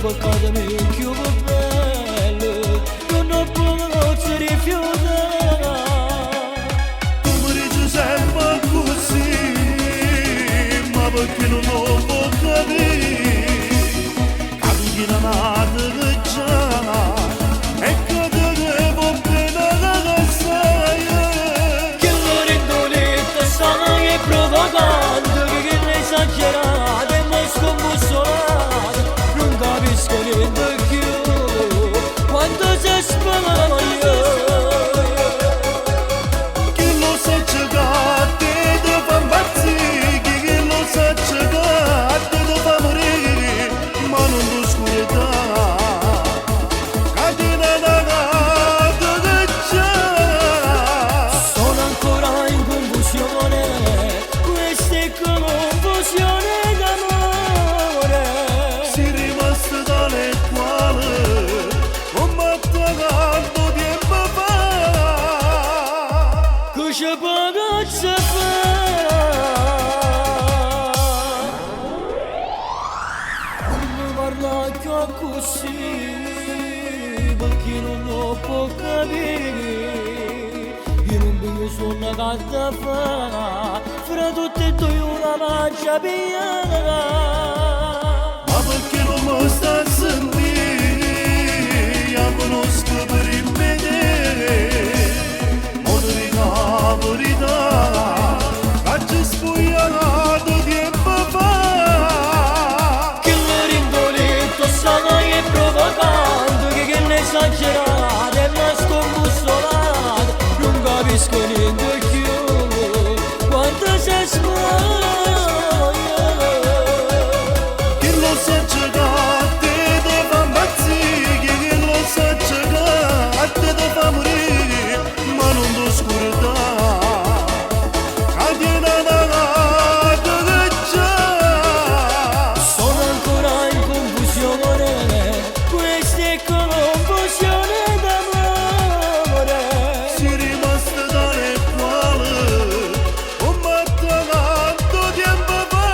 Peccato mi più bello, non ho posso rifiutare. Tu mi dici sempre così, ma perché non lo può capire? Che tu chi non ha già, e che te devo bene assai. Che l'orizzonte stai provocando, che ne esagerate, ma scombussolato, non capisco niente più, quando si sbaglia. Chi lo sa che te te fa impazzire, chi lo sa che te te fa morire, ma non ti scordare, che ti ne da già. Sono ancora in confusione, questa è confusione d'amore. Si rimasta tale e quale, come a tanto tempo fa. Che ci pagazza fa? Non parla più così, perché non lo può capire. Io non voglio solo che fa, fra tutte e due una mangia via. Ma perché non mi sta a sentire? Io conosco per vedere, mo ti dico la verità, che ci spogliato tempo fa. Che l'orizzonte stai provocando, che ne esagerate, ma scombussolato, non capisco niente più, quanto si sbaglia. Chi lo sa che te te fa impazzire, chi lo sa che te te fa morire, ma non ti scordare, che ti ne da già. Sono ancora in confusione, questa è confusione d'amore. Si rimasta tale e quale, come a tanto tempo fa.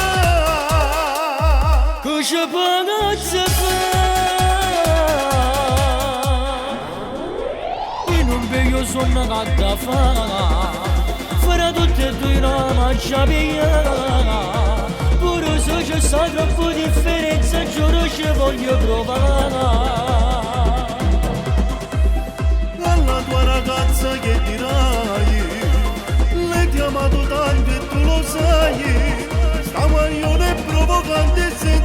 Che ci pagazza fa? Io non voglio solo che fa, fra tutte e due la mangia via. Pure se c'è sta troppa differenza, giuro ci voglio provare. Alla tua ragazza che dirai, l'hai chiamato tanto e tu lo sai, sta guaglione provocante senza